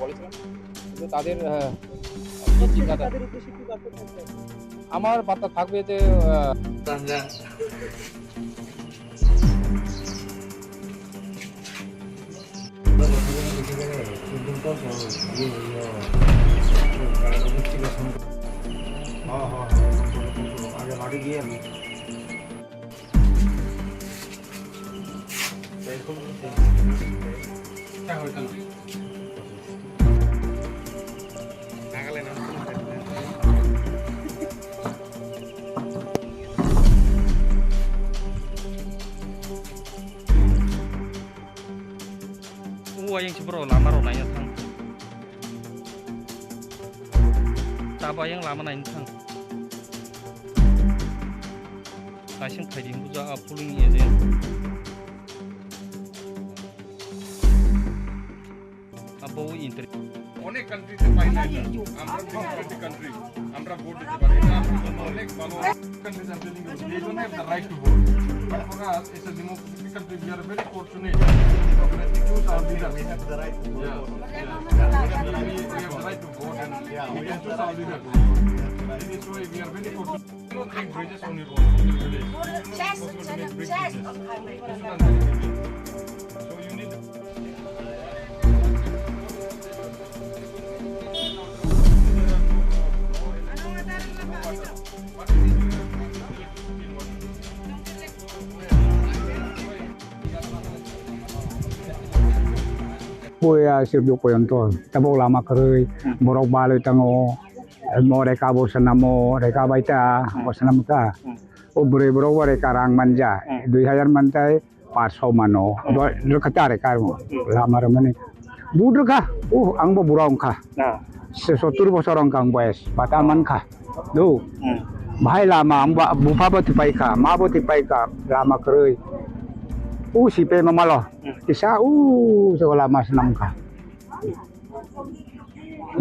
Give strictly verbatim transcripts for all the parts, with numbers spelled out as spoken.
বলেছিলাম, কিন্তু তাদের, আহ, কি চিন্তাধারা? তাদের উদ্দেশ্যে কি বার্তা থাকবে? আমার বার্তা থাকবে যে, আহ, O ayang se borok lama rok naina thang. Tabo ayang lama naina thang. Kaising phaidi buja a polling agent. Abo inter- অনেক কান্ট্রিতে পাই না এটা। আমরা ডেমোক্রেটিক কান্ট্রি, আমরা ভোট দিতে পারি। এটা অনেক ভালো countries. They don't have the right to vote. But for us, it's a democratic country. We are very fortunate. We choose our leaders. We have the right to vote. Yeah. Yeah. We have the right to vote and we can choose our leaders. That is why we are very fortunate. Bridges on your own, on your village. Just, just, just. So you need Puya sirdo koyonto, tabok lama kwrwi, borok balwi tango, mo reka bo swnamo, reka bai ta, bo swnam ta. O bwrwi borok bo reka rang manja, dui hajar mantai, paanch sho mano, do-, rwkha ta reka mo, lama rwmani. Bud rwkha, uh, ang bo bura wngkha. Se sottur bosor wngkha ang boyes, bata mankha. Do. Bahai lama ang ba, bupha bo tipai kha, ma bo tipai kha, lama kwrwi. U sipe mamalo, kisa u se lama swnam kha.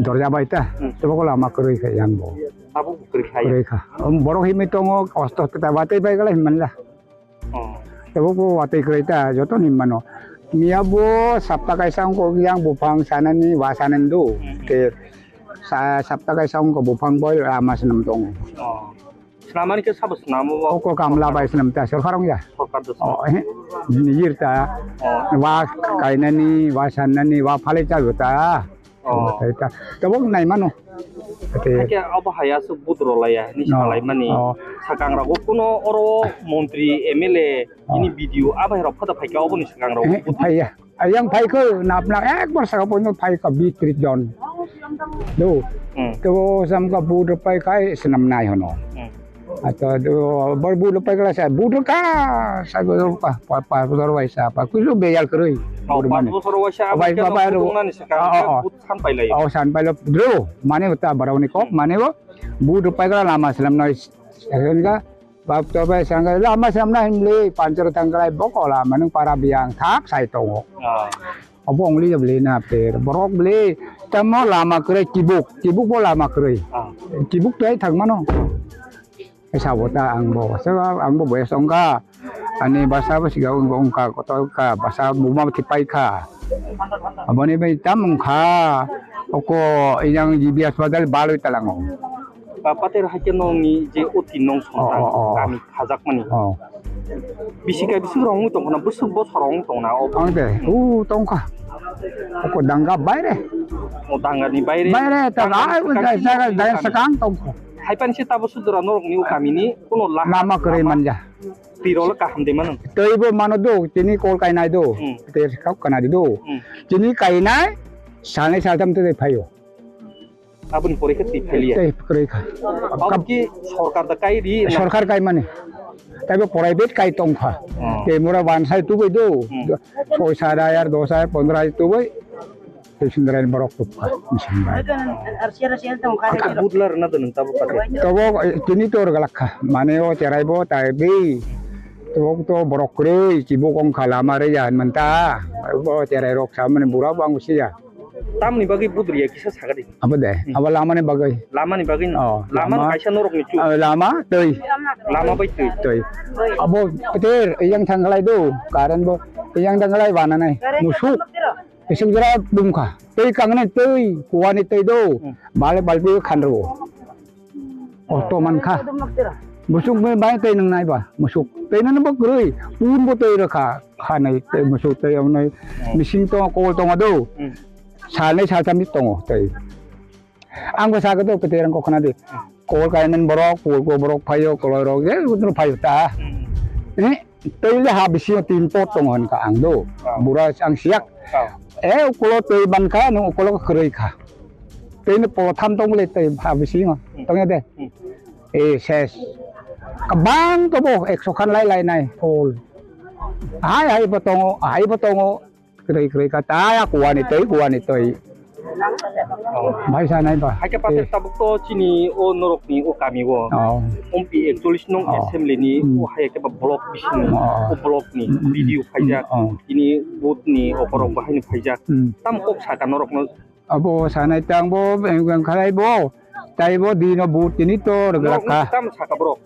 Dorja bai ta, tebo ko lama kwrwi kha yang bo. Abo kwrwi kha. Kwrwi kha. Borok himwi tongo, osto ta batai bai gala himman la. Tabuk bo watwi kwrwi ta, joto ni mano. Miya bo sapta kaisa wngkha yang buphang sanani, wa sanani do. Te sa-, sapta kaisa wngkha buphang bo lama swnam tongo. Swnamani khe sabo swnamo bo? Oko kamla bai swnam ta, sorkar wngya. Sorkar do swnam. Oh, eh, nijir ta. Wa kainani, wa sanani, wa phalai ta. Tei ta, tabuk nai mano. Tei hakhe abo hai aswk budro laiya hinwi salaimani. Swkang rogo kuno oro montri, M L A, ini B D O abai rok phada phaikha oboni swkang rogo. Phaiya. Ayang phaikha napna ekbar saka pono phaikha bis tris jon. Do. Tebo samka budro paikhai swnam nai hono. Ato do bor bulo paikala sa bulo ka sa go ka pa pa dor bai sa pa kuju beyal kroi. Oh, bulo mane. Bosor waisa bai ba bai ro. Nani sa ka. Oh, oh. But san pailai. Oh, san pailo dro mane uta barau ni kok mane bo bulo paikala lama selam noi. Ka bab to bai sangka lama selam na himle panchar tangkalai bokola manung para biang thak sai tongo. Obo ongli ya beli na per borok beli tamo lama kroi kibuk kibuk bo lama kroi. Kibuk to ai thang mano. Sabo ta ang bo, sabo ang bo boyas wngkha. Ani basa bo siga wngkha, kotor wngkha, basa buma bo thipai kha. Aboni bai tam wngkha. Oko iyang G B haspatal balwi talango. Ba pater haikhe nongni je oti nong songkha kami khajakmani. Bisi kai bisi rong tongkha na, bwswk bosor rong tongna o. Ang de, u tongkha. Oko danga baire. O danga ni baire. Baire ta ai jaga jaga sakang tongkha. Haipan se tabo sudra norokni o kamini kuno lama kwrwi manja. Pirolo kaham de mano. Tei bo mano do, tini kol kainai do. Tei kau kana di do. Tini kainai, salnai saltam tei phaio. Aboni pore khe twi phailiya. Tei kwrwi kha. Abo ki sorkar da kai ri na? Sorkar kai mani. Tei bo private kai tongkha. Tei mura bansai tubui do. Soi sat hajar, dos hajar, pondro hajar tubui. Tei sindrai borok tubkha. Mising bai. Akha budlar na da nang tabo pate. Tabo, eh, tini tor galak kha. Mane o cherai bo tai bi. Tabo to borok kwrwi kibo kong kha lama re ya manta. Bo cherai rok sa mani bura bang usia. Tamni bagwi budriya kisa sagadi. Abo de, abo lamani bagwi. Lamani bagwi no? Oh, lama lama. Kaisa norokni chu. Oh, lama, twi. Lama bai twi. Twi. Abo peter, iyang thangkhlai do, current bo, iyang thangkhlai bananai, musuk. Kisik jora bumkha. Tei kangnai tei kuani tei do. Hmm. Bale balti khanro. Oto mankha. Musuk bai tei nang nai ba. Musuk tei nang bo kroi. Pun bo tei rakha. Khanai tei musuk tei amnai. Hmm. Mising tongo kol tongo do. Hmm. Salnai saltam ni tongo tei. Ang bo saka do kete rang kok khna di. Kol kai men borok, pul ko borok phaio, koloi rok je gudro phaio ta. Hmm. Eh, tei le ha bisingo tin pot tongo hwn ka ang do. Ah. Bura ang siyak. Ah. Eh, ukulo tei ban kha, nung ukulo kwrwi kha. Tei ni polo tham tong le tei ha bisingo. Hmm. Tong ya de. Hmm. Eh, ses. Kabang to bo ekso khan lai lai nai pol. Hai hai bo tongo, hai bo tongo. Kwrwi kwrwi kha ta ya kuani tei, kuani tei. Oh. Bai sa nai ba. Hai khe pater, eh, tabuk to chini o norok ni o kami o. Oh. Ompi ekchollish nong, oh, assembly ni, hmm, o hai khe ba block bising ni, oh, o block ni, hmm, hmm, video phaijak. Hmm, oh. Tini booth ni okorok, hmm, bahai ni phaijak. Hmm. Tam kok saka norok no. Abo sanai tang bo, eng, eng khalai bo. Tai bo dino booth tini to rwgwlak kha. Norok no tam saka borok.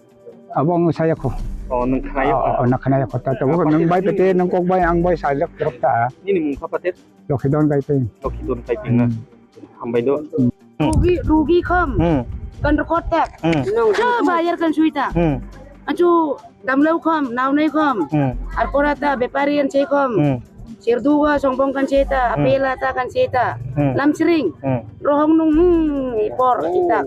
Abo ang saya kho. Oh, nung khnayo kho? Oh, oh, na khnayo kho. Ta to, ah, nung bai pete, nung kok bai, ang bai sajak drop ta. Nini mung kha pater? Lokhidon Kaiping. Lokhidon Kaiping na. Hmm. Hambai do. Hmm. Rugi, rugi kham. Hmm. Kan rekod tak. Hmm. Nung. Cha bayar kan suita. Hmm. Achu damlau kham, naunai kham. Hmm. Ar pora ta bepari an sei kham. Hmm. Sirduwa songbong kan seta, hmm, apela ta kan seta, hmm, lamsring, hmm, rohong nung, hmm, ipor, oh, itak.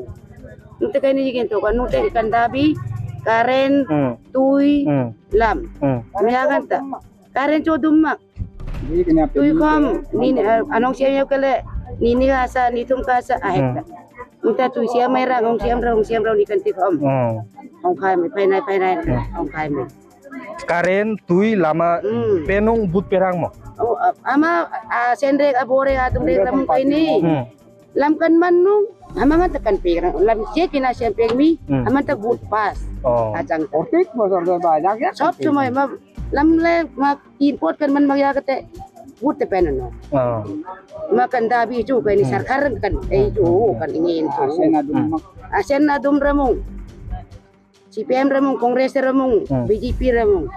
Nute kaini jigin to kan, nute ikan dabi, karen, hmm, tui, hmm, lam. Hmm. Miagan ta. Karen chodum mak. Tui kom, ni, eh, anong siya yaw kele, nini ka asa, nitum ka asa, ahek ta. Hmm. Nta tui siam mai rang, hong siam rang, hong siam rang, ni kan tik om. Hmm. Hong khai mai, phainai, phainai, hmm, hong khai mai. Karen, tui, lama, hmm, penung but perang mo. Oh, a-, ama, a, senrek, a, borek, a, tumrek, lam kaini. Hmm. Lam kan manu, ama ngan tekan perang, lam je kina siam peng mi, hmm, ama ta but pas. Oh. Ajang. Otik bosor do ba, jak ya. Sob somoi ma, lam le ma, import kan man ma ya kate, but te pen no. Oh. Ma kan dabi chu kaini, hmm, sarkar kan, eh, chu kan ingin chu. Asen adum, hmm, mak. Asen adum ramung. C P M ramung, Congress ramung, hmm, B J P ramung.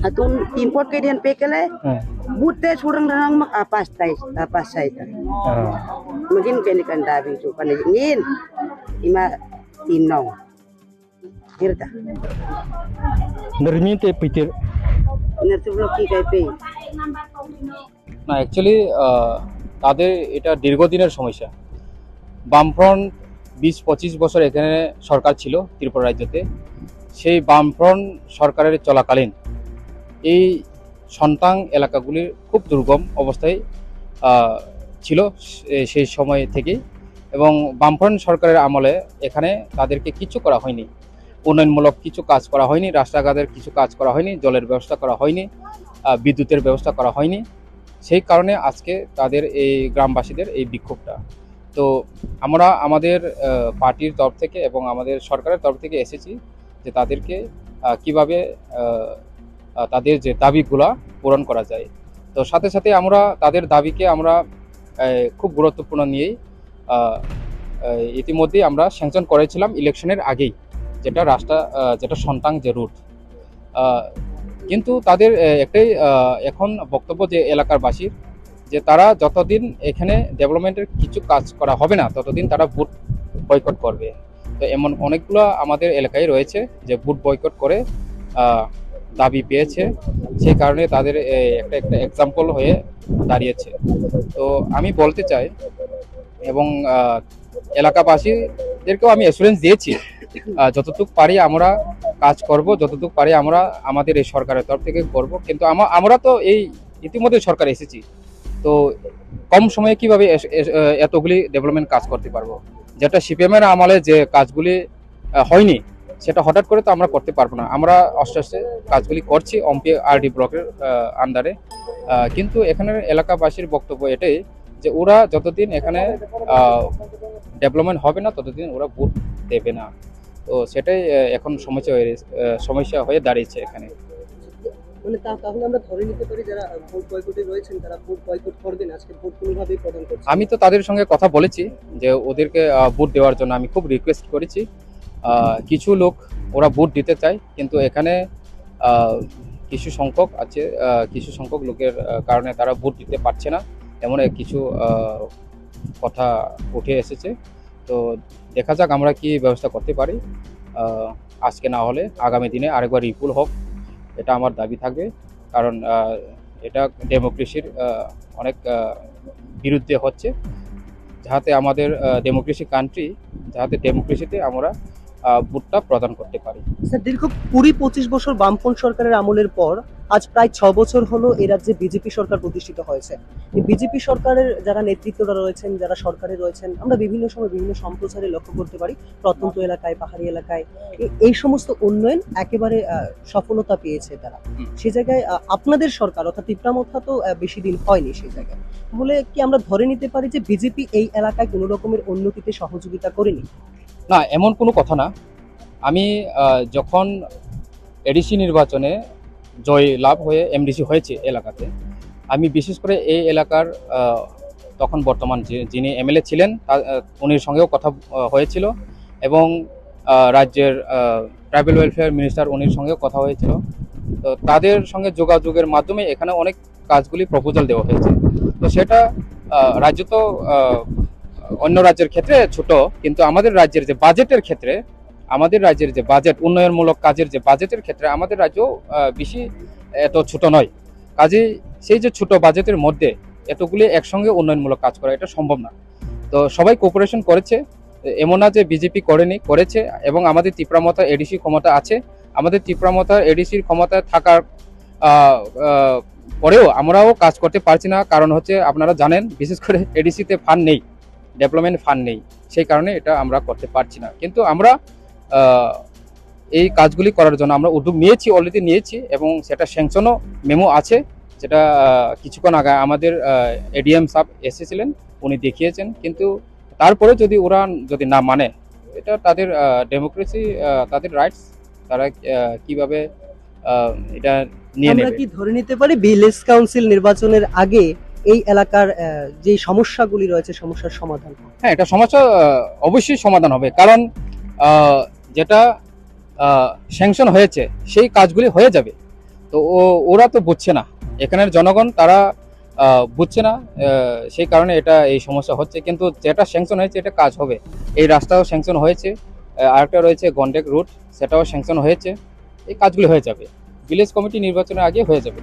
Atun import ke dian pekele, hmm, but te surang rang mak apas tai, apas sai ta. Oh. Mungkin keni kan dabi chu kan ingin. Ima tinong. Hirta. Nirmi te pitir. Nirtu block ki kai pe. না, অ্যাকচুয়ালি, আহ, তাদের এটা দীর্ঘদিনের সমস্যা। বামফ্রন্ট বিশ পঁচিশ বছর এখানে সরকার ছিল ত্রিপুরা রাজ্যতে। সেই বামফ্রন্ট সরকারের চলাকালীন এই সন্তান এলাকাগুলির খুব দুর্গম অবস্থায়, আহ, ছিল সে-, সেই সময় থেকেই। এবং বামফ্রন্ট সরকারের আমলে এখানে তাদেরকে কিচ্ছু করা হয়নি। উন্নয়নমূলক কিছু কাজ করা হয়নি, রাস্তাঘাটের কিছু কাজ করা হয়নি, জলের ব্যবস্থা করা হয়নি, আহ, বিদ্যুতের ব্যবস্থা করা হয়নি। সেই কারণে আজকে তাদের এই গ্রামবাসীদের এই বিক্ষোভটা। তো আমরা আমাদের, আহ, পার্টির তরফ থেকে এবং আমাদের সরকারের তরফ থেকে এসেছি যে তাদেরকে, আহ, কিভাবে, আহ, আহ, তাদের যে দাবিগুলা পূরণ করা যায়। তো সাথে সাথে আমরা তাদের দাবিকে আমরা, আহ, খুব গুরুত্বপূর্ণ নিয়েই, আহ, আহ, ইতিমধ্যেই আমরা স্যাংশন করেছিলাম ইলেকশনের আগেই, যেটা রাস্তা, আহ, যেটা সন্তান যে রুট। আহ, কিন্তু তাদের, আহ, একটাই, আহ, এখন বক্তব্য যে এলাকারবাসীর, যে তারা যতদিন এখানে ডেভেলপমেন্টের কিছু কাজ করা হবে না, ততদিন তারা ভোট বয়কট করবে। তো এমন অনেকগুলো আমাদের এলাকায় রয়েছে যে ভোট বয়কট করে, আহ, দাবি পেয়েছে, সেই কারণে তাদের, এ, একটা, একটা এক্সাম্পল হয়ে দাঁড়িয়েছে। তো আমি বলতে চাই এবং, আহ, এলাকাবাসীদেরকেও আমি অ্যাসুরেন্স দিয়েছি, আহ, যতটুকু পারি আমরা কাজ করব, যতটুকু পারি আমরা আমাদের এই সরকারের তরফ থেকে করব। কিন্তু আমা-, আমরা তো এই ইতিমধ্যে সরকার এসেছি, তো কম সময়ে কিভাবে এস-, এস-, আহ, এতগুলি ডেভেলপমেন্ট কাজ করতে পারবো? যেটা সিপিএম এর আমলে যে কাজগুলি, আহ, হয়নি, সেটা হঠাৎ করে তো আমরা করতে পারবো না। আমরা আস্তে আস্তে কাজগুলি করছি অম্পি আরডি ব্লকের, আহ, আন্ডারে। আহ, কিন্তু এখানের এলাকাবাসীর বক্তব্য এটাই যে ওরা যতদিন এখানে, আহ, ডেভেলপমেন্ট হবে না, ততদিন ওরা ভোট দেবে না। তো সেটাই, আহ, এখন সমস্যা হয়ে, আহ, সমস্যা হয়ে দাঁড়িয়েছে এখানে। মানে তা-, তাহলে আমরা ধরে নিতে পারি যারা, আহ, ভোট বয়কটে রয়েছেন তারা ভোট বয়কট করবেন, আজকে ভোট কোনোভাবেই প্রদান করছেন না? আমি তো তাদের সঙ্গে কথা বলেছি যে ওদেরকে, আহ, ভোট দেওয়ার জন্য আমি খুব রিকোয়েস্ট করেছি। আহ, কিছু লোক ওরা ভোট দিতে চায়, কিন্তু এখানে, আহ, কিছু সংখ্যক আছে, আহ, কিছু সংখ্যক লোকের, আহ, কারণে তারা ভোট দিতে পারছে না। এমন এক কিছু, আহ, কথা উঠে এসেছে। তো দেখা যাক আমরা কি ব্যবস্থা করতে পারি। আহ, আজকে না হলে আগামী দিনে আরেকবার রিপুল হোক, এটা আমার দাবি থাকবে। কারণ, আহ, এটা ডেমোক্রেসির, আহ, অনেক, আহ, বিরুদ্ধে হচ্ছে। যাহাতে আমাদের, আহ, ডেমোক্রেসি কান্ট্রি, যাহাতে ডেমোক্রেসিতে আমরা, আহ, ভোটটা প্রদান করতে পারি। স্যার, দীর্ঘ কুড়ি পঁচিশ বছর বামফ্রন্ট সরকারের আমলের পর আজ প্রায় ছ বছর হলো এই রাজ্যে বিজেপি সরকার প্রতিষ্ঠিত হয়েছে। এই বিজেপি সরকারের যারা নেতৃত্বরা রয়েছেন, যারা সরকারে রয়েছেন, আমরা বিভিন্ন সময় বিভিন্ন সম্প্রচারে লক্ষ্য করতে পারি প্রত্যন্ত এলাকায়, পাহাড়ি এলাকায় এ-, এই সমস্ত উন্নয়ন একেবারে, আহ, সফলতা পেয়েছে তারা। হুম। সে জায়গায়, আহ, আপনাদের সরকার অর্থাৎ তিপ্রা মথা তো, আহ, বেশি দিন হয়নি সেই জায়গায়। তাহলে কি আমরা ধরে নিতে পারি যে বিজেপি এই এলাকায় কোনো রকমের উন্নতিতে সহযোগিতা করেনি? না, এমন কোনো কথা না। আমি, আহ, যখন এডিসি নির্বাচনে জয় লাভ হয়ে এমডিসি হয়েছে এলাকাতে, আমি বিশেষ করে এই এলাকার, আহ, তখন বর্তমান যে, যিনি এমএলএ ছিলেন, তা-, আহ, উনির সঙ্গেও কথা, আহ, হয়েছিল এবং, আহ, রাজ্যের, আহ, ট্রাইবাল ওয়েলফেয়ার মিনিস্টার উনির সঙ্গেও কথা হয়েছিল। তো তাদের সঙ্গে যোগাযোগের মাধ্যমে এখানে অনেক কাজগুলি প্রপোজাল দেওয়া হয়েছে। তো সেটা, আহ, রাজ্য তো, আহ, অন্য রাজ্যের ক্ষেত্রে ছোট, কিন্তু আমাদের রাজ্যের যে বাজেটের ক্ষেত্রে, আমাদের রাজ্যের যে বাজেট, উন্নয়নমূলক কাজের যে বাজেটের ক্ষেত্রে আমাদের রাজ্য, আহ, বেশি এত ছোট নয়। কাজেই সেই যে ছোট বাজেটের মধ্যে এতগুলি একসঙ্গে উন্নয়নমূলক কাজ করা, এটা সম্ভব না। তো সবাই কোঅপারেশন করেছে, এমন না যে বিজেপি করেনি, করেছে। এবং আমাদের তিপ্রা মথা এডিসি ক্ষমতা আছে, আমাদের তিপ্রা মথা এডিসির ক্ষমতায় থাকার, আহ, আহ, পরেও আমরাও কাজ করতে পারছি না। কারণ হচ্ছে, আপনারা জানেন, বিশেষ করে এডিসিতে ফান্ড নেই, ডেভেলপমেন্ট ফান্ড নেই, সেই কারণে এটা আমরা করতে পারছি না। কিন্তু আমরা, আহ, এই কাজগুলি করার জন্য আমরা উদ্যোগ নিয়েছি, অলরেডি নিয়েছি, এবং সেটা স্যাংশনও মেমো আছে, যেটা, আহ, কিছুক্ষণ আগে আমাদের, আহ, এডিএম সাহেব এসেছিলেন, উনি দেখিয়েছেন। কিন্তু তারপরে যদি ওরা যদি না মানে, এটা তাদের, আহ, ডেমোক্রেসি, আহ, তাদের রাইটস, তারা, আহ, কিভাবে, আহ, এটা নিয়ে আমরা নেবে। কি ধরে নিতে পারি ভিলেজ কাউন্সিল নির্বাচনের আগে এই এলাকার, আহ, যে সমস্যাগুলি রয়েছে, সমস্যার সমাধান হবে? হ্যাঁ, এটা সমস্যা, আহ, অবশ্যই সমাধান হবে, কারণ, আহ, যেটা, আহ, স্যাংশন হয়েছে সেই কাজগুলি হয়ে যাবে। তো ও-, ওরা তো বুঝছে না, এখানের জনগণ তারা, আহ, বুঝছে না, আহ, সেই কারণে এটা এই সমস্যা হচ্ছে। কিন্তু যেটা স্যাংশন হয়েছে এটা কাজ হবে। এই রাস্তাও স্যাংশন হয়েছে, আহ, আরেকটা রয়েছে গন্ডেক রুট, সেটাও স্যাংশন হয়েছে। এই কাজগুলি হয়ে যাবে, ভিলেজ কমিটি নির্বাচনের আগে হয়ে যাবে।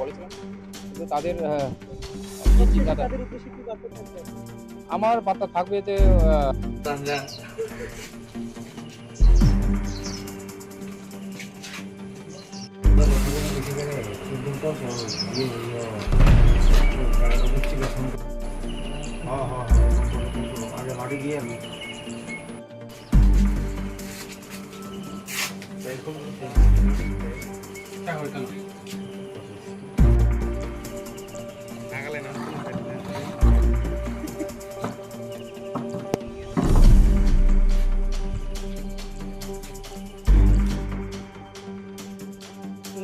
বলেছিলাম, কিন্তু তাদের, আহ, কি চিন্তাধারা? তাদের উদ্দেশ্যে কি বার্তা থাকবে? আমার বার্তা থাকবে যে, আহ,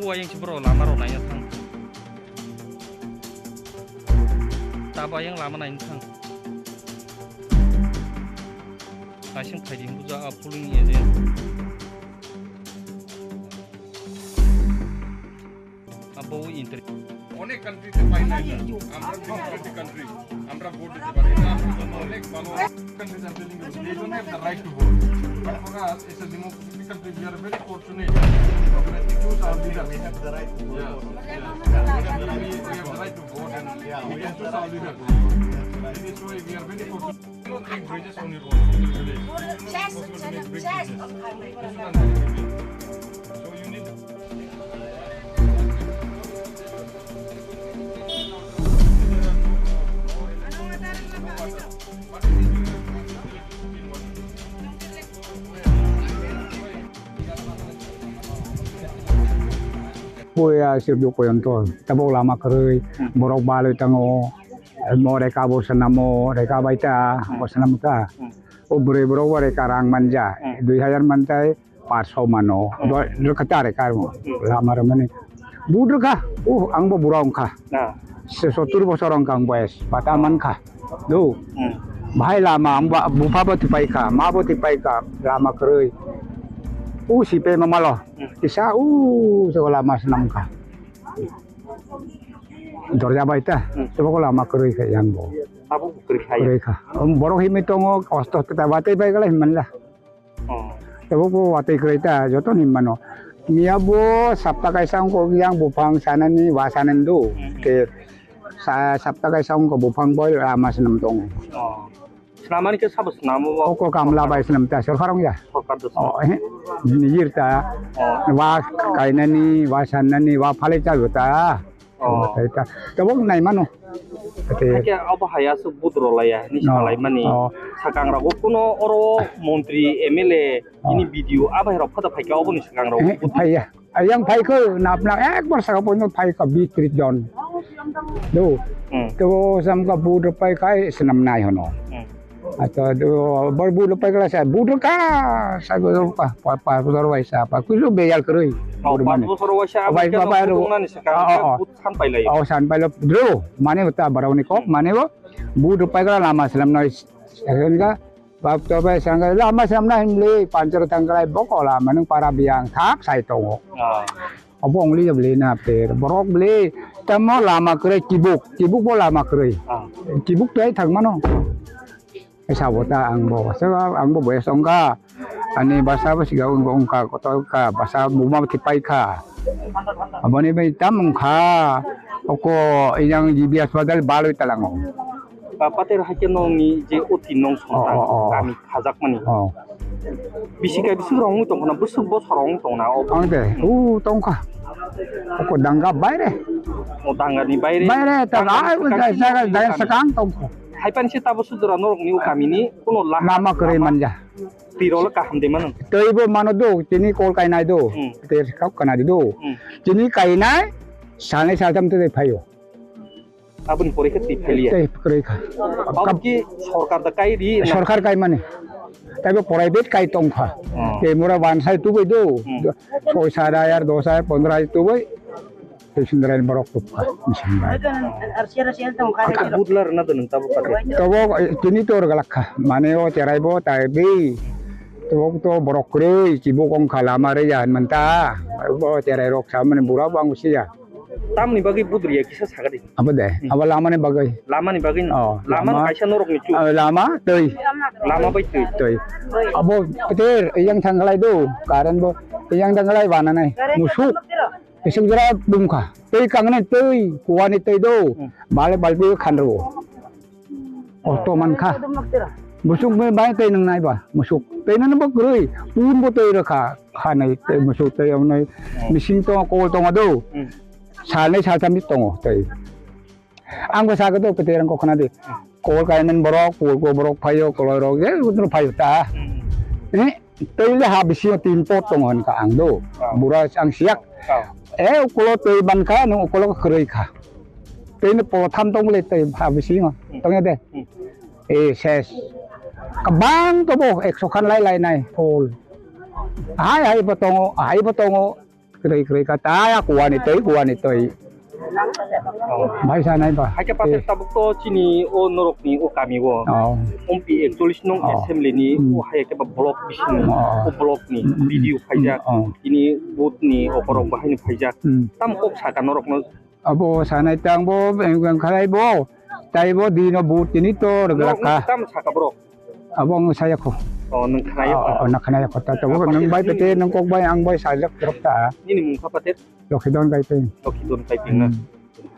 O ayang si bro lama rok naina thang. Tabo ayang lama naina thang. Kaising phaidi hwnba a polling agent. Abo inter- অনেক কান্ট্রিতে পাই না এটা। আমরা ডেমোক্রেটিক কান্ট্রি, আমরা ভোট দিতে পারি। এটা অনেক ভালো countries. I'm telling you, they don't have the right to vote. But for us, it's a democratic country. We are very fortunate. We can choose our leader. We have the right to vote. Yeah. Yeah. We have the right to vote and we can choose our leader. That is why we are very fortunate. Puya sirjuk poyonto, tabok lama kwrwi, borok balwi tango, mo reka bo swnamo, reka bai ta, bo swnam ta. O bwrwi borok bo reka rang manja, dui hajar mantai, paanch sho mano, do, rwkha ta reka mo, lama rwmani. But rwkha, uh, ang bo bura wngkha. Se sottur bosor wngkha ang boyes, bata mankha. Do. Bahai lama ang ba, bupha bo tipai kha, ma bo tipai kha, lama kwrwi. U sipe mamalo, kisa u se lama swnam kha. Dorja bai ta, tebo lama kwrwi kha yang bo. Abo kwrwi kha. Kwrwi kha. Borok himwi tongo, osto ta batwi bai gala himmanla. Tabuk bo watwi kwrwi ta, joto ni mano. Miya bo sapta kaisa wngkha yang buphang sanani, wa sanani do. Ke sa-, sapta kaisa wngkha buphang bo lama swnam tongo. Swnamani khe sabo swnamo bo? Oko kamla bai swnam ta, sorkar wngya. Sorkar do swnam. Oh, eh, nijir ta. Wa kainani, wa sanani, wa phalai ta ta. Oh. Tabuk naimano. Hakhe abo hai aswk budro laiya hinwi salaimani. Swkang rogo kuno oro montri, M L A, ini B D O abai rok phada phaikha oboni swkang rogo. Phaiya. Ayang phaikha napna ekbar saka poino phaikha bis tris jon. Do. To samka budro phaikha swnam nai hono. Ato do bor budro phaikha sa budro ka sa budro ka pa pa budro waisa pa kusu beyal kwrwi. Oh, pa budro waisa bai pa bai ro. San pailai. Oh, san pailo dro. Mane ta baroni kok, mane bo. But rwpai gra lama slam noi. Sengga. Bab to bai sengga lama slam na himli, panchar tangkrai boko lama nung para biang thak sai tongo. Obo ongli jabli na per. Borok bli tamo lama kwrwi kibuk. Kibuk bo lama kwrwi. Kibuk tai thang mano. Sabo ta ang bo. Sabo ang bo boyes ongkha. Ani basa bo siga wngkha kotor kha, basa buma bo thipai kha. Aboni bai tam wngkha, oko iyang G B hospital balwi talango. Ba pater hakhe nongni je oti nong sonta kami khajakmani. Bisi kai bisi rong tongkhna, bwswk bosor rong tongna o. Ang de, u tongkha. Oko danga baire. O danga ni baire. Baire ta ai jaga jaga sakang tongkha. Haipan se tabo sudra norokni o kamini kuno lama kwrwi manja. Twi rok le kaham de mano. Twi bo mano do, tini kol kainai do. Hmm. Tei kok kana di do. Hmm. Tini kainai, salnai saltham tei phaio. Aboni pore khe twi phailiya. Tei kwrwi kha. Abo ki sorkar da kai di na? Sorkar kai mani. Tei bo private kai tong kha. Hmm. Tei mura bansai tubui do. Hmm. Soi sat hajar, dos hajar, pondro hajar tubui. Tei sindrai borok tubkha, sindrai. Budlar na dun tabo kate. Tobo, eh, tini tor galak kha. Mane o cherai bo tai bi. Tobo to borok kwrwi, chibuk ong kha lama rwya hinmanta. Bo cherai rok sa mane bura bo ang siya. Tamni bagwi budriya kisa sagadi. Abo de, abo lama ni bagwi. Lama ni bagwi. Oh, lama lama. Kaisa norok ni chu. Oh, lama, twi. Lama bai twi. Twi. Abo peter, yang thanggalai do, karen bo, yang thanggalai bana nai. Musuk. Bising jora bumkha. Tei kangni tei kuani tei do. Hmm. Bale balbi khanro. Kosto mankha. Musuk bai tei nang nai ba. Musuk. Tei nang bo kroi. Pun bo tei rakha. Khanai tei musuk tei amnai. Hmm. Bising tongo kol tongo do. Hmm. Salnai saltam tongo tei. Ang bo sago do pete rang kokna di. Kol kaimen borok, kol ko borok phayo, koloi rok je utro phayo ta. Hmm. Eh? Tei le ha bisingo tin pot tongo hinka ang do. Ah. Bura ang siyak. Ah. Eh, ukulo tei ban kha, nung ukulo kwrwi kha. Tei no po tham tong le tei ha bisingo. Hmm. Tong ya de. Hmm. Eh, ses. Kabang to bo ekso khan lai lai nai, pol. Hai, hai bo tongo, hai bo tongo. Kwrwi, kwrwi kha. Ta ya kuani tei, kuani tei. Oh. Bai sa nai ba. Hai khe pater tabuk to chini o norok ni o kami o. Oh. Ompi ekchollish nong assembly ni o hai khe ba block bising ni o block ni B D O phaijak. Oh. Tini booth ni okorok bahai ni phaijak. Hmm. Tam kok saka norok no. Abo sanai tang bo, engkang khalai bo. Tai bo dino booth tini to rwgwlak kha. Tam saka borok. Abo ang saya kho. Oh, nung khnayo kho. Oh, nung khnayo kho. Ta to nung bai pete nung kok bai ang bai sajak drop ta. Nini mung kha pater? Lokhidon bai pe. Lokhidon bai pe na. Hmm.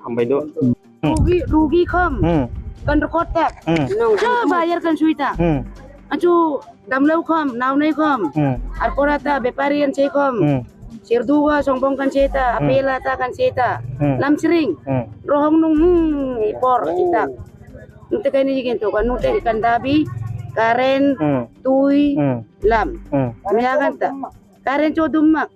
Hambai do. Hmm. Rugi, rugi kham. Hmm. Kan rekod tak. Hmm. Nung. Ah, bayar kan suita. Hmm. Achu damlau kham, naunai kham. Hmm. Ar pora ta bepari an sei kham. Hmm. Sirduga songbong kan seta, hmm, apela ta kan seta. Hmm. Lamsring. Hmm. Rohong nung, hmm, ipor, oh, itak. Nung te kaini jigin to kan, nung te kan dabi, karen, hmm, tui, hmm, lam. Hmm. Miagan ta. Karen chodum mak.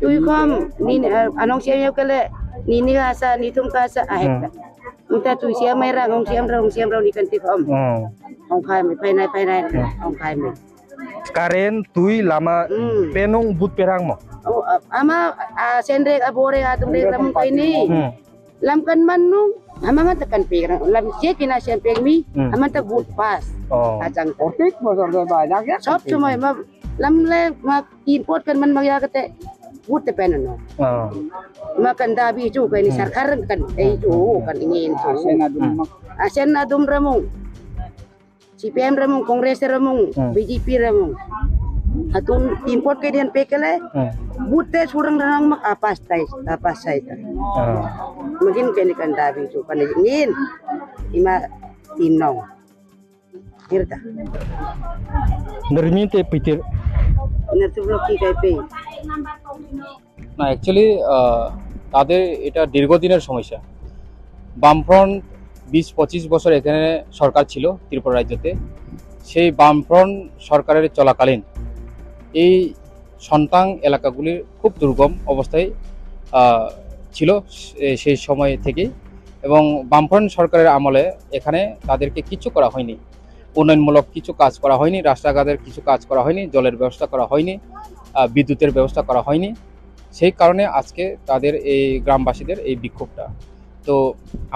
Tui kham, nini, eh, anong siya kele, nini kasa, nitum kasa, ahek ta. Hmm. Nta tui siam mai rang, ong siam rang, ong siam rang ni kan tik om. Hmm. Ong khai mai, phainai, phainai, hmm, ong khai mai. Karen, tui, lama, hmm, penung but perang mo. Oh, a-, ama, a, senrek, a, borek, a, tumrek, lam kaini. Hmm. Lam kan man nung, ama nga tekan perang, lam je kina siam peng mi, hmm, ama tak but pas. Oh. Ajang. Otik bosor do ba, nak ya? Sob somoi ma, lam le ma Import kan man magya kate, but te pen no. Oh. Ma kan dabi chu kan ni, hmm, sarkar kan, eh, chu kan ingin chu. Asen adum mak. Asen adum ramung. C P M ramung, Congress ramung, hmm, B J P ramung. Atun import ke dian pekele, hmm, but te surang ranang mak apas tai, apas sai ta. Oh. Magin keni kan dabi chu kan ingin. Ima tinong. Kirta. Nirmite pitir. Nirtublo ki kai pe. না, অ্যাকচুয়ালি, আহ, তাদের এটা দীর্ঘদিনের সমস্যা। বামফ্রন্ট বিশ পঁচিশ বছর এখানে সরকার ছিল ত্রিপুরা রাজ্যতে। সেই বামফ্রন্ট সরকারের চলাকালীন এই সন্তাং এলাকাগুলির খুব দুর্গম অবস্থায়, আহ, ছিল সে-, সেই সময় থেকেই। এবং বামফ্রন্ট সরকারের আমলে এখানে তাদেরকে কিচ্ছু করা হয়নি, উন্নয়নমূলক কিছু কাজ করা হয়নি, রাস্তাঘাটের কিছু কাজ করা হয়নি, জলের ব্যবস্থা করা হয়নি, আহ, বিদ্যুতের ব্যবস্থা করা হয়নি। সেই কারণে আজকে তাদের এই গ্রামবাসীদের এই বিক্ষোভটা। তো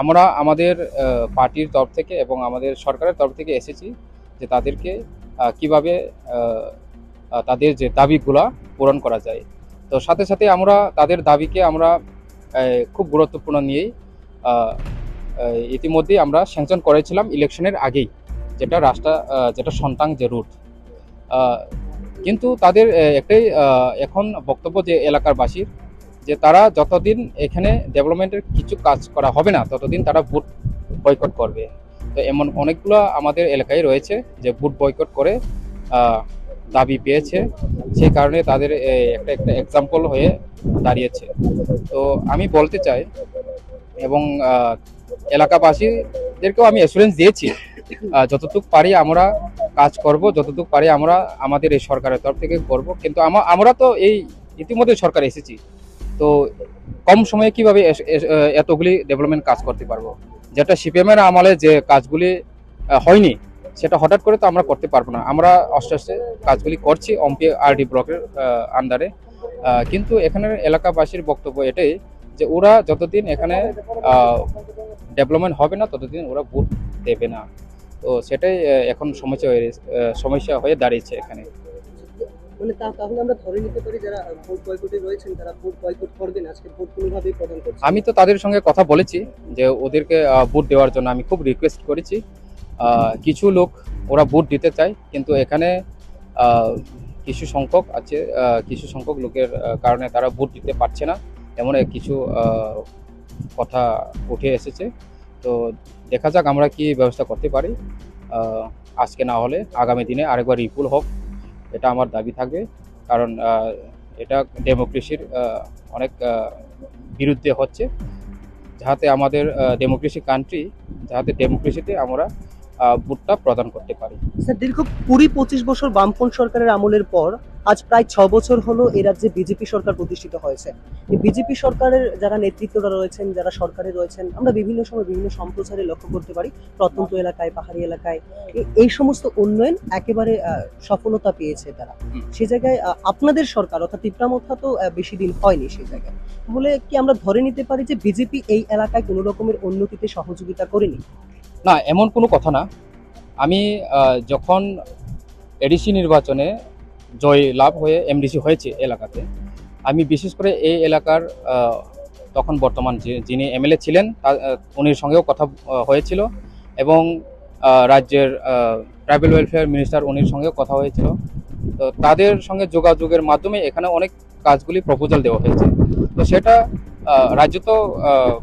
আমরা আমাদের, আহ, পার্টির তরফ থেকে এবং আমাদের সরকারের তরফ থেকে এসেছি যে তাদেরকে, আহ, কিভাবে, আহ, আহ, তাদের যে দাবিগুলা পূরণ করা যায়। তো সাথে সাথে আমরা তাদের দাবিকে আমরা, আহ, খুব গুরুত্বপূর্ণ নিয়েই, আহ, আহ, ইতিমধ্যেই আমরা স্যাংশন করেছিলাম ইলেকশনের আগেই, যেটা রাস্তা, আহ, যেটা সন্তাং যে রুট। আহ, কিন্তু তাদের, আহ, একটাই, আহ, এখন বক্তব্য যে এলাকার বাসীর, যে তারা যতদিন এখানে ডেভেলপমেন্টের কিছু কাজ করা হবে না, ততদিন তারা ভোট বয়কট করবে। তো এমন অনেকগুলো আমাদের এলাকায় রয়েছে যে ভোট বয়কট করে, আহ, দাবি পেয়েছে, সেই কারণে তাদের, এ, একটা, একটা এক্সাম্পল হয়ে দাঁড়িয়েছে। তো আমি বলতে চাই এবং, আহ, এলাকাবাসীদেরকেও আমি অ্যাসুরেন্স দিয়েছি, আহ, যতটুকু পারি আমরা কাজ করব, যতটুকু পারি আমরা আমাদের এই সরকারের তরফ থেকে করব। কিন্তু আমা-, আমরা তো এই ইতিমধ্যে সরকার এসেছি, তো কম সময়ে কিভাবে এস-, এস-, আহ, এতগুলি ডেভেলপমেন্ট কাজ করতে পারবো? যেটা সিপিএম এর আমলে যে কাজগুলি, আহ, হয়নি, সেটা হঠাৎ করে তো আমরা করতে পারবো না। আমরা আস্তে আস্তে কাজগুলি করছি অম্পি আরডি ব্লকের, আহ, আন্ডারে। আহ, কিন্তু এখানের এলাকাবাসীর বক্তব্য এটাই যে ওরা যতদিন এখানে, আহ, ডেভেলপমেন্ট হবে না, ততদিন ওরা ভোট দেবে না। তো সেটাই, আহ, এখন সমস্যা হয়ে, আহ, সমস্যা হয়ে দাঁড়িয়েছে এখানে। মানে তা-, তাহলে আমরা ধরে নিতে পারি যারা, আহ, ভোট বয়কটে রয়েছেন তারা ভোট বয়কট করবেন, আজকে ভোট কোনোভাবেই প্রদান করছেন না? আমি তো তাদের সঙ্গে কথা বলেছি যে ওদেরকে, আহ, ভোট দেওয়ার জন্য আমি খুব রিকোয়েস্ট করেছি। আহ, কিছু লোক ওরা ভোট দিতে চায়, কিন্তু এখানে, আহ, কিছু সংখ্যক আছে, আহ, কিছু সংখ্যক লোকের, আহ, কারণে তারা ভোট দিতে পারছে না। এমন এক কিছু, আহ, কথা উঠে এসেছে। তো দেখা যাক আমরা কি ব্যবস্থা করতে পারি। আহ, আজকে না হলে আগামী দিনে আরেকবার রিপুল হোক, এটা আমার দাবি থাকবে। কারণ, আহ, এটা ডেমোক্রেসির, আহ, অনেক, আহ, বিরুদ্ধে হচ্ছে। যাহাতে আমাদের, আহ, ডেমোক্রেসি কান্ট্রি, যাহাতে ডেমোক্রেসিতে আমরা, আহ, ভোটটা প্রদান করতে পারি। স্যার, দীর্ঘ কুড়ি পঁচিশ বছর বামফ্রন্ট সরকারের আমলের পর আজ প্রায় ছ বছর হলো এই রাজ্যে বিজেপি সরকার প্রতিষ্ঠিত হয়েছে। এই বিজেপি সরকারের যারা নেতৃত্বরা রয়েছেন, যারা সরকারে রয়েছেন, আমরা বিভিন্ন সময় বিভিন্ন সম্প্রচারে লক্ষ্য করতে পারি প্রত্যন্ত এলাকায়, পাহাড়ি এলাকায় এ-, এই সমস্ত উন্নয়ন একেবারে, আহ, সফলতা পেয়েছে তারা। হুম। সে জায়গায়, আহ, আপনাদের সরকার অর্থাৎ তিপ্রা মথা তো, আহ, বেশি দিন হয়নি সেই জায়গায়। তাহলে কি আমরা ধরে নিতে পারি যে বিজেপি এই এলাকায় কোনো রকমের উন্নতিতে সহযোগিতা করেনি? না, এমন কোনো কথা না। আমি, আহ, যখন এডিসি নির্বাচনে জয় লাভ হয়ে এমডিসি হয়েছে এলাকাতে, আমি বিশেষ করে এই এলাকার, আহ, তখন বর্তমান যে, যিনি এমএলএ ছিলেন, তা-, আহ, উনির সঙ্গেও কথা, আহ, হয়েছিল এবং, আহ, রাজ্যের, আহ, ট্রাইবাল ওয়েলফেয়ার মিনিস্টার উনির সঙ্গেও কথা হয়েছিল। তো তাদের সঙ্গে যোগাযোগের মাধ্যমে এখানে অনেক কাজগুলি প্রপোজাল দেওয়া হয়েছে। তো সেটা, আহ, রাজ্য তো, আহ,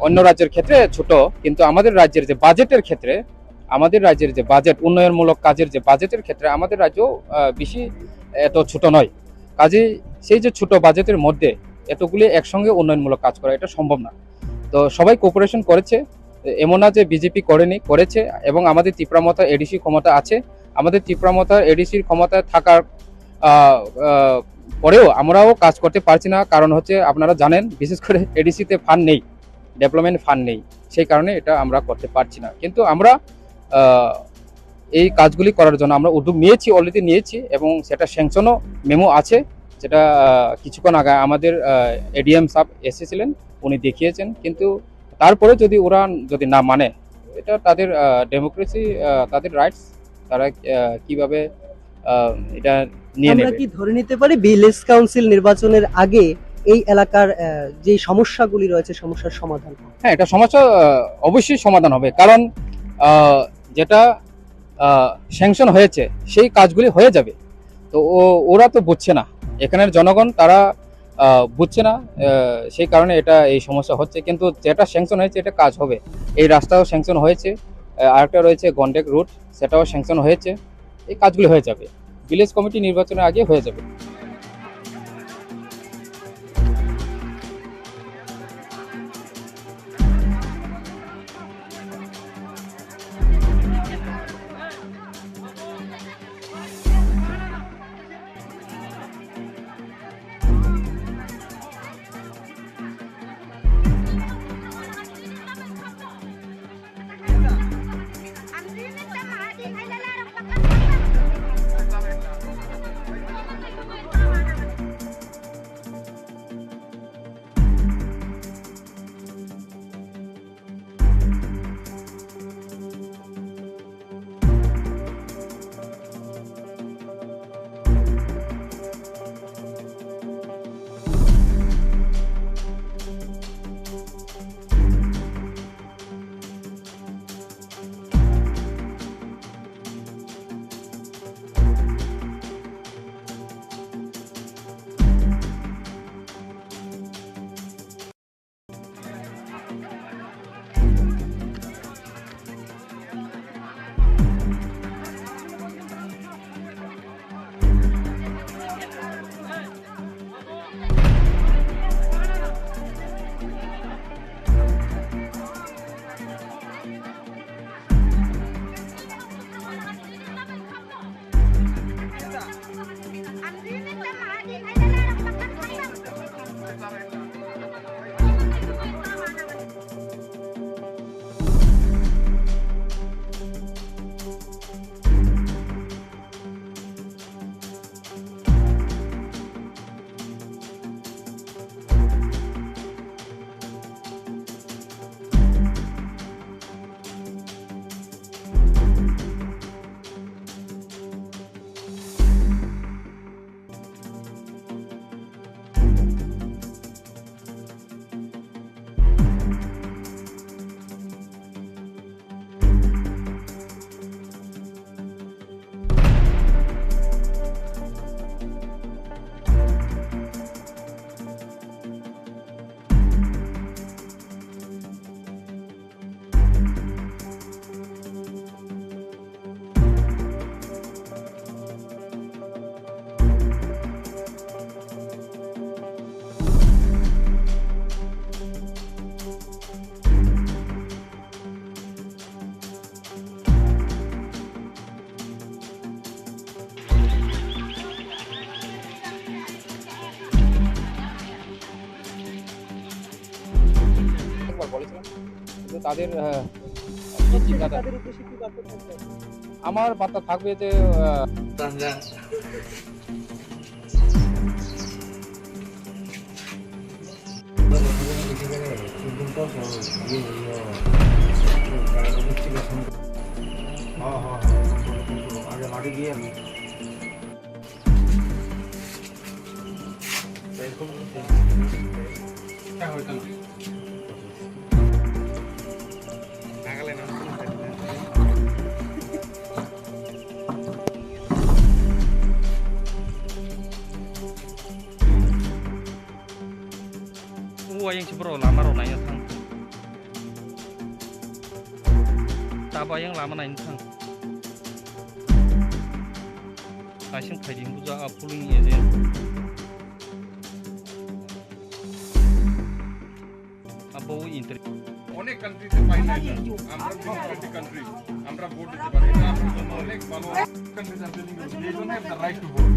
অন্য রাজ্যের ক্ষেত্রে ছোট, কিন্তু আমাদের রাজ্যের যে বাজেটের ক্ষেত্রে, আমাদের রাজ্যের যে বাজেট, উন্নয়নমূলক কাজের যে বাজেটের ক্ষেত্রে আমাদের রাজ্য, আহ, বেশি এত ছোট নয়। কাজেই সেই যে ছোট বাজেটের মধ্যে এতগুলি একসঙ্গে উন্নয়নমূলক কাজ করা, এটা সম্ভব না। তো সবাই কোঅপারেশন করেছে, এমন না যে বিজেপি করেনি, করেছে। এবং আমাদের তিপ্রা মথা এডিসি ক্ষমতা আছে, আমাদের তিপ্রা মথা এডিসির ক্ষমতায় থাকার, আহ, আহ, পরেও আমরাও কাজ করতে পারছি না। কারণ হচ্ছে, আপনারা জানেন, বিশেষ করে এডিসিতে ফান্ড নেই, ডেভেলপমেন্ট ফান্ড নেই, সেই কারণে এটা আমরা করতে পারছি না। কিন্তু আমরা, আহ, এই কাজগুলি করার জন্য আমরা উদ্যোগ নিয়েছি, অলরেডি নিয়েছি, এবং সেটা স্যাংশনও মেমো আছে, যেটা, আহ, কিছুক্ষণ আগে আমাদের, আহ, এডিএম সাহেব এসেছিলেন, উনি দেখিয়েছেন। কিন্তু তারপরে যদি ওরা যদি না মানে, এটা তাদের, আহ, ডেমোক্রেসি, আহ, তাদের রাইটস, তারা, আহ, কিভাবে, আহ, এটা নিয়ে আমরা নেবে। কি ধরে নিতে পারি ভিলেজ কাউন্সিল নির্বাচনের আগে এই এলাকার, আহ, যে সমস্যাগুলি রয়েছে, সমস্যার সমাধান হবে? হ্যাঁ, এটা সমস্যা, আহ, অবশ্যই সমাধান হবে, কারণ, আহ, যেটা, আহ, স্যাংশন হয়েছে, সেই কাজগুলি হয়ে যাবে। তো ও-, ওরা তো বুঝছে না, এখানের জনগণ তারা, আহ, বুঝছে না, আহ, সেই কারণে এটা এই সমস্যা হচ্ছে। কিন্তু যেটা স্যাংশন হয়েছে, এটা কাজ হবে। এই রাস্তাও স্যাংশন হয়েছে, আহ, আরেকটা রয়েছে গন্ডেক রুট, সেটাও স্যাংশন হয়েছে। এই কাজগুলি হয়ে যাবে, ভিলেজ কমিটি নির্বাচনের আগে হয়ে যাবে। বলেছিলাম। কিন্তু তাদের, আহ, কি চিন্তাধারা? তাদের উদ্দেশ্যে কি বার্তা থাকবে? আমার বার্তা থাকবে যে, আহ, O ayang se borok lama rok naina thang. Tabo ayang lama naina thang. Kaising phaidi buja a polling agent. Abo inter- অনেক কান্ট্রিতে পাই না এটা। আমরা ডেমোক্রেটিক কান্ট্রি, আমরা ভোট দিতে পারি। এটা অনেক ভালো country. They don't have the right to vote.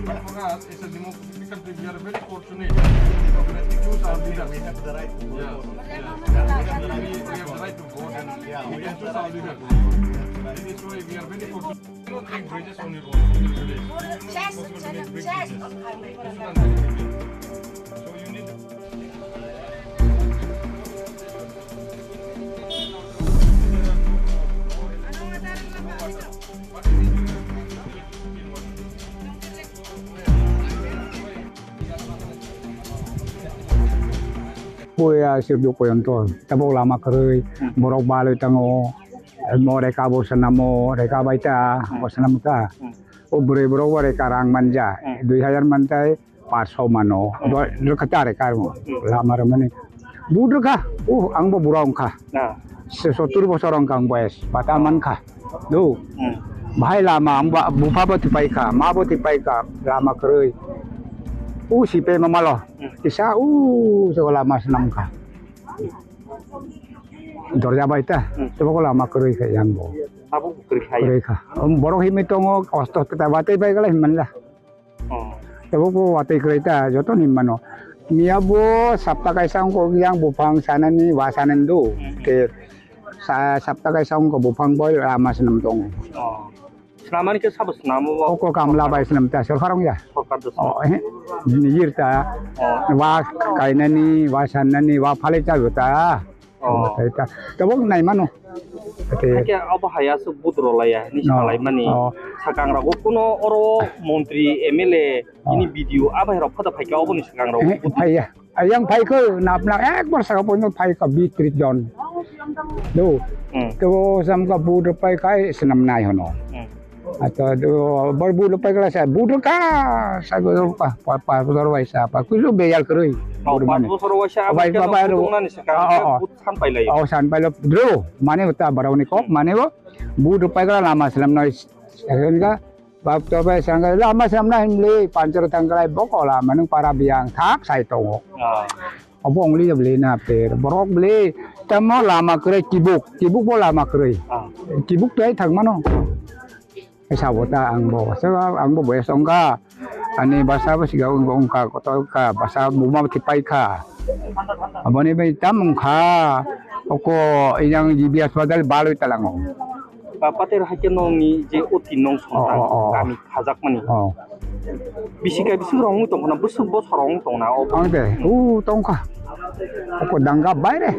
But for us, it's a democratic country. We are very fortunate. We choose our leader. We have the right to vote. Yeah. Yeah. We, we have the right to vote and we can choose our leader. That is why we are very fortunate. Puya sirdu poyonto tabok lama kwrwi, hmm, borok balwi tango. Mo reka bo swnamo, reka bai ta, hmm, bo swnam ta. Hmm. O bwrwi borok bo reka rang manja, hmm, dui hajar mantai, paanch sho mano. Hmm. Do rwkha ta reka mo. Hmm. Lama rwmani. But rwkha. Uh, ang bo bura wngkha. Na. Se sottur bosor wngkha ang boyes. Bata mankha. Do. Hmm. Bahai lama ang ba bupha bo tipai kha, ma bo tipai kha, lama kwrwi. U sipe mamalo. Hmm. Kisa u se lama swnam kha. Dorja bai ta, hmm, tebo ko lama kwrwi kha yang bo. Abo kwrwi kha ya? Kwrwi kha. Om borok himwi tongo, osto ta watwi bai gala himman la. Oh. Tebo ko watwi kwrwi ta, joto ni mano. Miya bo sapta kaisa wngko yang buphang sanani, wa sanani do. Hmm. Ke sa-, sapta kaisa wngko buphang bo lama swnam tongo. Oh. Swnamani khe sabo swnamo bo? Oko kamla bai swnam ta, sorkar wngya? Sorkar do swnam. Oh, eh, nijir ta. Oh. Wa kainani, wa sannani, wa phalai ta ta. Oh. Tai ta. Tabok nai mano. Ate. Hakhe abo hai aswk budro laiya, ni, no, salai mani. Oh. Sakang rogo kuno oro montri, M L A, oh, ini B D O, abo hai rok phada phaikha oboni sakang rogo. Eh, phaiya. Ayang phaikha, napna ekbar saka poino phaikha, bis tris jon. Do. Hmm. To samka but phaikha, swnam nai hono. Hmm. Ato do, bor but phaikha sa, but ka, sa go pa, pa, pa, bosor waisa, pa, kusu beyal kwrwi. Oh, but mane. Bosor waisa, bai, bai, bai, ro. Nani saka, oh, oh, oh, but san pailai. Oh, san pailo, dro, mane uta barau ni kok, hmm, mane bo, but phaikha lama swnam nai, saka, Bab to bai sangka lama samna himli panchar tangkalai bokola manung para biang thak sai tongo. Ah. Obo ongli beli na per borok beli tamo lama kwrwi kibuk, kibuk bo lama kwrwi. Ah. Kibuk tai thang mano. Sabo ta ang bo, sabo ang bo boyes ongka. Ani basa bo siga ongka kotor ka basa buma tipai ka. Aboni bai tam ongka. Oko iyang G B hospital baloi talango. Ba pater haikhe nongni je oti nong sonta, oh, oh, oh, kami khajakmani. Oh. Bisi kai bisi rong tong khna, bwswk bosor rong tong na o. Ang de, u tong kha. Oko danga baire.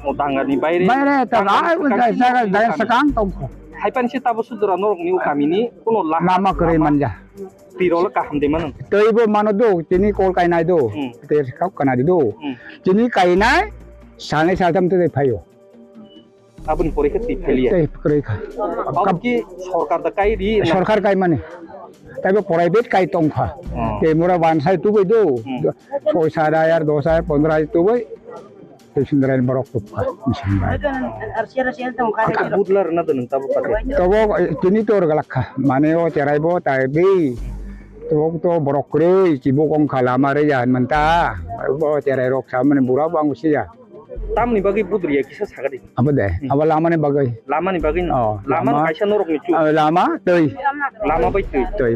O danga ni baire. Baire ta, danga ai, sakang, danga sakang tong kha. Hai pan se tabo sudra norok ni o kami ni kuno la-, lama kwrwi manja. Tiro le kaham de mano. Tei bo mano do, tini kol kainai do. Hmm. Tei kok kana di do. Hmm. Tini kainai, salnai saltham tei phaio. Aboni pore khe twi phailiya. Tei kwrwi kha. Abo ki sorkar da kai ri na? Sorkar kai mani. Tei bo private kai tong kha. Oh. Tei mura bansai tubui do. Hmm. Soi sat hajar, dos hajar, pondro hajar tubui. Tei sindrai borok tup kha. Mising bai. Budlar na do nung tabo kha. Tabo, eh, tini tor galak kha. Mane o cherai bo tai bi. Tabo to borok kwrwi, kibo kong kha lama re ya manta. Bo cherai rok sa mane bura bo ang siya. Tamni bagwi budriya kisa sagadi. Abo de, hmm, abo lamani bagwi. Lamani bagwi no? Oh, lama lama. Kaisa norok ni chu. Oh, lama, twi. Lama bai twi. Twi.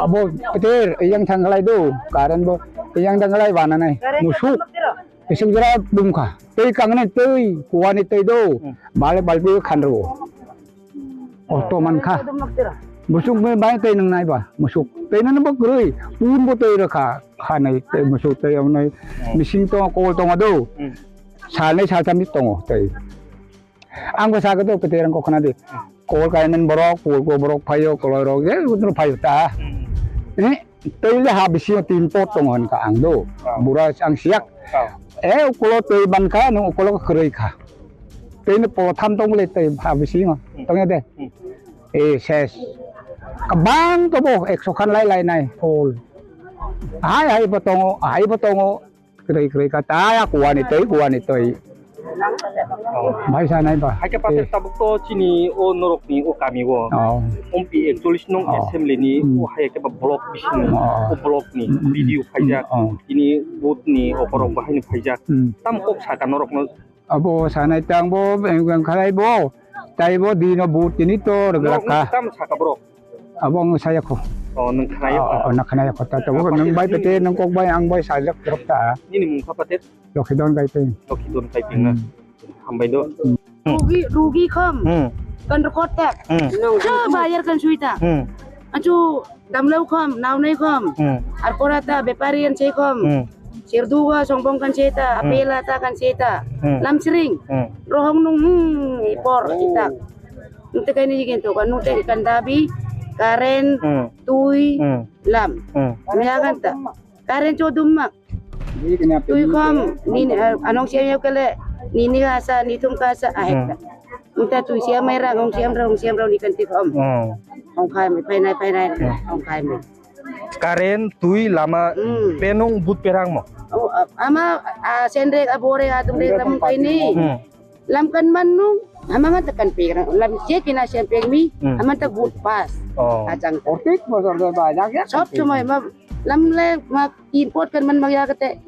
Abo peter, iyang thangkhalai do, current bo, iyang thangkhalai bananai, musuk. Bising jora bumkha. Tei kangni tei kuani tei do. Hmm. Bale balbi khanro. Kosto mankha. Musuk bai tei nang nai ba. Musuk. Tei nang bo kroi. Pun bo tei rakha. Khanai tei musuk tei amnai. Hmm. Bising to kol tongo do. Hmm. Salnai saltam tongo tei. Ang bo sago do pete rang kokna de. Kol kaimen borok, kol ko borok phayo, koloi rok je utro phayo ta. Hmm. Eh, tei le ha bisingo tin pot tongo hwn ka ang do. Ah. Bura ang siyak. Ah. Eh, ukulo tei ban kha, nung ukulo kwrwi kha. Tei no polo tham tong le tei ha bisingo. Hmm. Tong de. Hmm. Eh, ses. Kabang to bo ekso khan lai lai nai pol. Hai hai bo tongo, hai bo tongo. Kwrwi kwrwi kha ta ya kuani tei, kuani tei. Oh. Bai sanai ba. Hai khe pater tabuk to chini o norok ni o kami o. Oh. Ompi ekchollish nong assembly ni o hai khe ba block bising ni o block ni B D O phaijak. Oh. Tini booth ni okorok bahai ni phaijak. Hmm. Tam kok saka norok no. Abo sanai tang bo, beng beng khalai bo. Tai bo dino booth tini to rwgrak kha. Tam saka borok. Abo ang saya kho. Oh, nung khnayo. Oh, oh, nung khnayo kho ta. Abo nung bai pete, nung kok bai, ang bai sajak drop ta. Nini mung kha pater? Lokhidon bai peng. Lokhidon bai peng na. Hmm. Hambai do. Hmm. Rugi, rugi kham. Hmm. Kan rokot tak. Hmm. Nung. Ah, bayar kan suita. Hmm. Achu damlau kham, naunai kham. Hmm. Ar pora ta bepari an sei kham. Hmm. Sirduga songbong kan seta, hmm, apela ta kan seta. Hmm. Lamsring. Hmm. Rohong nung, hmm, ipor, oh, itak. Nung te kaini jigin to kan, nung te kan dabi, karen, hmm, tui, hmm, lam. Hmm. Mia kan ta. Karen chodum mak. Tui kham, nini, eh, anong siya yo kele, nini ka sa, nitum ka sa, ahek ta. Hmm. Nung ta tui siya mai ra, ngong siya ra, ngong siya ra, ni kan ti kham. Hmm. Ong khai mai, pai nai, pai nai, hmm, ong khai mai. Karen, tui, lama, hmm, penung but perang mo. Oh, a-, ama, a, senrek, a, borek, a, tumrek, lam kaini. Hmm. Lam kan man nung, ama nga tekan perang. Lam je kina siam peng mi, hmm, ama tak but pas. Oh. Ajang. Ortik bosor do ba, jak, jak. Sob somoi ma, lam le ma import kan man ma ya kete,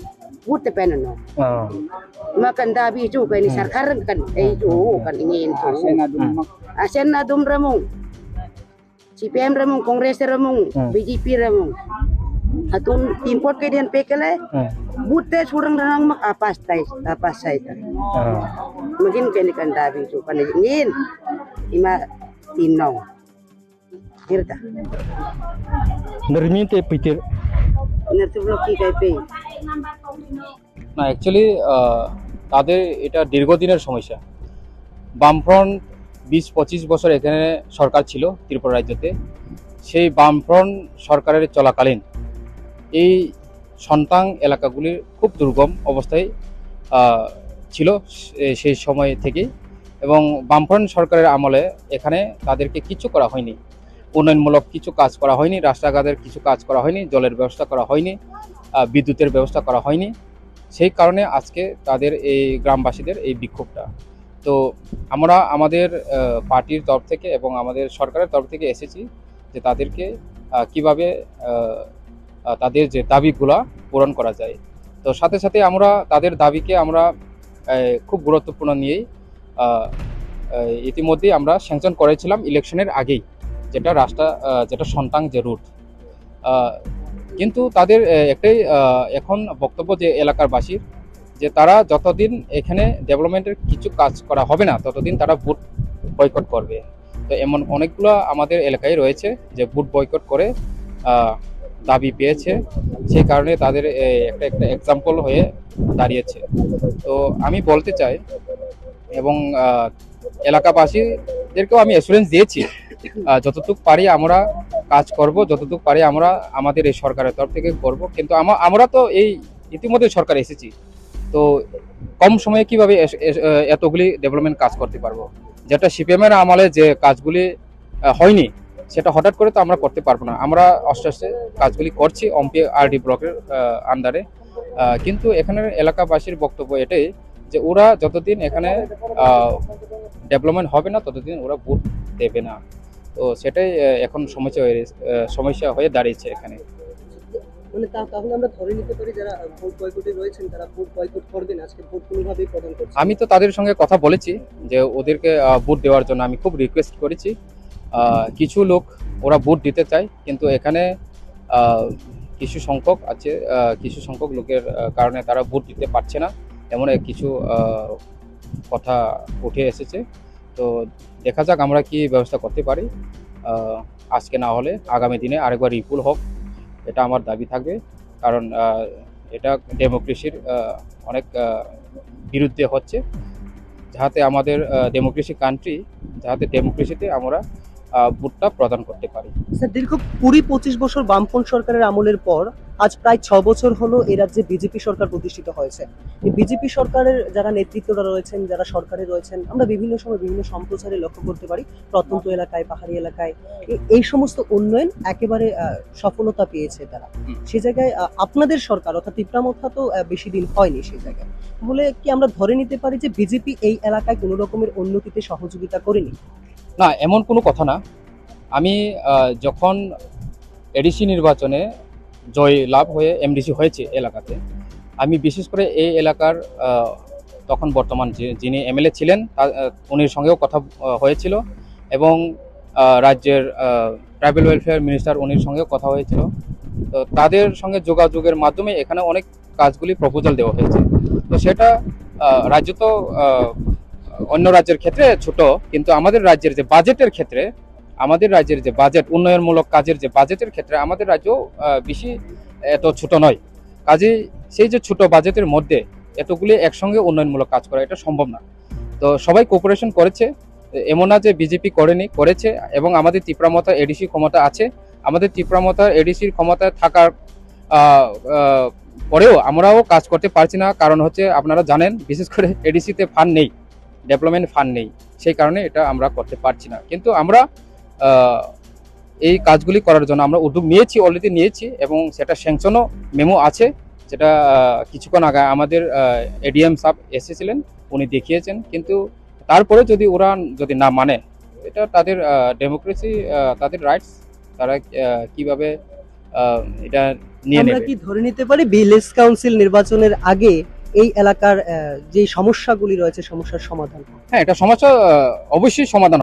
but te pen no. Oh. Ma kan dabi chu kaini, hmm, sarkar kan, eh, chu kan ingin chu. Asen adum mak. Asen adum ramung. C P M ramung, Congress ramung, hmm, B J P ramung. Atun import ke dian pekele, hmm, but te surang ranang mak apas tai, apas sai ta. Hmm. Mungkin keni kan dabi chu kan ngin. Ima tinong. Kirta. Nirmi te pitir. Nirtu bloki kai pe. না, actually, আহ, তাদের এটা দীর্ঘদিনের সমস্যা। বামফ্রন্ট বিশ পঁচিশ বছর এখানে সরকার ছিল ত্রিপুরা রাজ্যতে। সেই বামফ্রন্ট সরকারের চলাকালীন এই সন্তান এলাকাগুলির খুব দুর্গম অবস্থায়, আহ, ছিল সে-, সেই সময় থেকেই। এবং বামফ্রন্ট সরকারের আমলে এখানে তাদেরকে কিচ্ছু করা হয়নি। উন্নয়নমূলক কিছু কাজ করা হয়নি, রাস্তাঘাটের কিছু কাজ করা হয়নি, জলের ব্যবস্থা করা হয়নি, আহ, বিদ্যুতের ব্যবস্থা করা হয়নি। সেই কারণে আজকে তাদের এই গ্রামবাসীদের এই বিক্ষোভটা। তো আমরা আমাদের, আহ, পার্টির তরফ থেকে এবং আমাদের সরকারের তরফ থেকে এসেছি যে তাদেরকে, আহ, কিভাবে, আহ, আহ, তাদের যে দাবিগুলা পূরণ করা যায়। তো সাথে সাথে আমরা তাদের দাবিকে আমরা, আহ, খুব গুরুত্বপূর্ণ নিয়েই, আহ, আহ, ইতিমধ্যেই আমরা স্যাংশন করেছিলাম ইলেকশনের আগেই, যেটা রাস্তা, আহ, যেটা সন্তান যে রুট। আহ, কিন্তু তাদের, আহ, একটাই, আহ, এখন বক্তব্য যে এলাকার বাসীর, যে তারা যতদিন এখানে ডেভেলপমেন্টের কিছু কাজ করা হবে না, ততদিন তারা ভোট বয়কট করবে। তো এমন অনেকগুলো আমাদের এলাকায় রয়েছে যে ভোট বয়কট করে, আহ, দাবি পেয়েছে, সেই কারণে তাদের, এ, একটা, একটা এক্সাম্পল হয়ে দাঁড়িয়েছে। তো আমি বলতে চাই এবং, আহ, এলাকাবাসীদেরকেও আমি অ্যাসুরেন্স দিয়েছি, আহ, যতটুকু পারি আমরা কাজ করব, যতটুকু পারি আমরা আমাদের এই সরকারের তরফ থেকে করব। কিন্তু আমা-, আমরা তো এই ইতিমধ্যে সরকার এসেছি, তো কম সময়ে কিভাবে এস-, এস-, আহ, এতগুলি ডেভেলপমেন্ট কাজ করতে পারবো? যেটা সিপিএম এর আমলে যে কাজগুলি, আহ, হয়নি, সেটা হঠাৎ করে তো আমরা করতে পারবো না। আমরা আস্তে আস্তে কাজগুলি করছি অম্পি আরডি ব্লকের, আহ, আন্ডারে। আহ, কিন্তু এখানের এলাকাবাসীর বক্তব্য এটাই যে ওরা যতদিন এখানে, আহ, ডেভেলপমেন্ট হবে না, ততদিন ওরা ভোট দেবে না। তো সেটাই, আহ, এখন সমস্যা হয়ে, আহ, সমস্যা হয়ে দাঁড়িয়েছে এখানে। মানে তা-, তাহলে আমরা ধরে নিতে পারি যারা, আহ, ভোট বয়কটে রয়েছেন তারা ভোট বয়কট করবেন, আজকে ভোট কোনোভাবেই প্রদান করছেন না? আমি তো তাদের সঙ্গে কথা বলেছি যে ওদেরকে, আহ, ভোট দেওয়ার জন্য আমি খুব রিকোয়েস্ট করেছি। আহ, কিছু লোক ওরা ভোট দিতে চায়, কিন্তু এখানে, আহ, কিছু সংখ্যক আছে, আহ, কিছু সংখ্যক লোকের, আহ, কারণে তারা ভোট দিতে পারছে না। এমন এক কিছু আহ, কথা উঠে এসেছে। তো দেখা যাক আমরা কি ব্যবস্থা করতে পারি। আহ, আজকে না হলে আগামী দিনে আরেকবার রিপুল হোক, এটা আমার দাবি থাকবে। কারণ আহ, এটা ডেমোক্রেসির আহ, অনেক আহ, বিরুদ্ধে হচ্ছে। যাহাতে আমাদের ডেমোক্রেসি কান্ট্রি, যাহাতে ডেমোক্রেসিতে আমরা আহ, ভোটটা প্রদান করতে পারি। স্যার, দীর্ঘ কুড়ি পঁচিশ বছর বামফ্রন্ট সরকারের আমলের পর আজ প্রায় ছ বছর হলো এই রাজ্যে বিজেপি সরকার প্রতিষ্ঠিত হয়েছে। এই বিজেপি সরকারের যারা নেতৃত্বরা রয়েছেন, যারা সরকারে রয়েছেন, আমরা বিভিন্ন সময় বিভিন্ন সম্প্রচারে লক্ষ্য করতে পারি প্রত্যন্ত এলাকায়, পাহাড়ি এলাকায় এ- এই সমস্ত উন্নয়ন একেবারে আহ, সফলতা পেয়েছে তারা। হুম। সে জায়গায় আহ, আপনাদের সরকার অর্থাৎ তিপ্রা মথা তো আহ, বেশি দিন হয়নি সেই জায়গায়। তাহলে কি আমরা ধরে নিতে পারি যে বিজেপি এই এলাকায় কোনো রকমের উন্নতিতে সহযোগিতা করেনি? না, এমন কোনো কথা না। আমি আহ, যখন এডিসি নির্বাচনে জয় লাভ হয়ে এমডিসি হয়েছে এলাকাতে, আমি বিশেষ করে এই এলাকার আহ, তখন বর্তমান যে যিনি এমএলএ ছিলেন, তা- আহ, উনির সঙ্গেও কথা আহ, হয়েছিল এবং আহ, রাজ্যের ট্রাইবাল ওয়েলফেয়ার মিনিস্টার উনির সঙ্গেও কথা হয়েছিল। তো তাদের সঙ্গে যোগাযোগের মাধ্যমে এখানে অনেক কাজগুলি প্রপোজাল দেওয়া হয়েছে। তো সেটা আহ, রাজ্য তো আহ, অন্য রাজ্যের ক্ষেত্রে ছোট, কিন্তু আমাদের রাজ্যের যে বাজেটের ক্ষেত্রে, আমাদের রাজ্যের যে বাজেট, উন্নয়নমূলক কাজের যে বাজেটের ক্ষেত্রে আমাদের রাজ্য আহ, বেশি এত ছোট নয়। কাজেই সেই যে ছোট বাজেটের মধ্যে এতগুলি একসঙ্গে উন্নয়নমূলক কাজ করা, এটা সম্ভব না। তো সবাই কোঅপারেশন করেছে, এমন না যে বিজেপি করেনি, করেছে। এবং আমাদের তিপ্রা মথা এডিসি ক্ষমতা আছে, আমাদের তিপ্রা মথা এডিসির ক্ষমতায় থাকার আহ, আহ, পরেও আমরাও কাজ করতে পারছি না। কারণ হচ্ছে, আপনারা জানেন, বিশেষ করে এডিসিতে ফান্ড নেই, ডেভেলপমেন্ট ফান্ড নেই, সেই কারণে এটা আমরা করতে পারছি না। কিন্তু আমরা আহ, এই কাজগুলি করার জন্য আমরা উদ্যোগ নিয়েছি, অলরেডি নিয়েছি, এবং সেটা স্যাংশনও মেমো আছে, যেটা আহ, কিছুক্ষণ আগে আমাদের এডিএম সাহেব এসেছিলেন, উনি দেখিয়েছেন। কিন্তু তারপরে যদি ওরা যদি না মানে, এটা তাদের ডেমোক্রেসি, তাদের রাইটস, তারা আহ, কিভাবে আহ, এটা নিয়ে আমরা নেবে। কি ধরে নিতে পারি ভিলেজ কাউন্সিল নির্বাচনের আগে এই এলাকার আহ, যে সমস্যাগুলি রয়েছে, সমস্যার সমাধান হবে? হ্যাঁ, এটা সমস্যা আহ, অবশ্যই সমাধান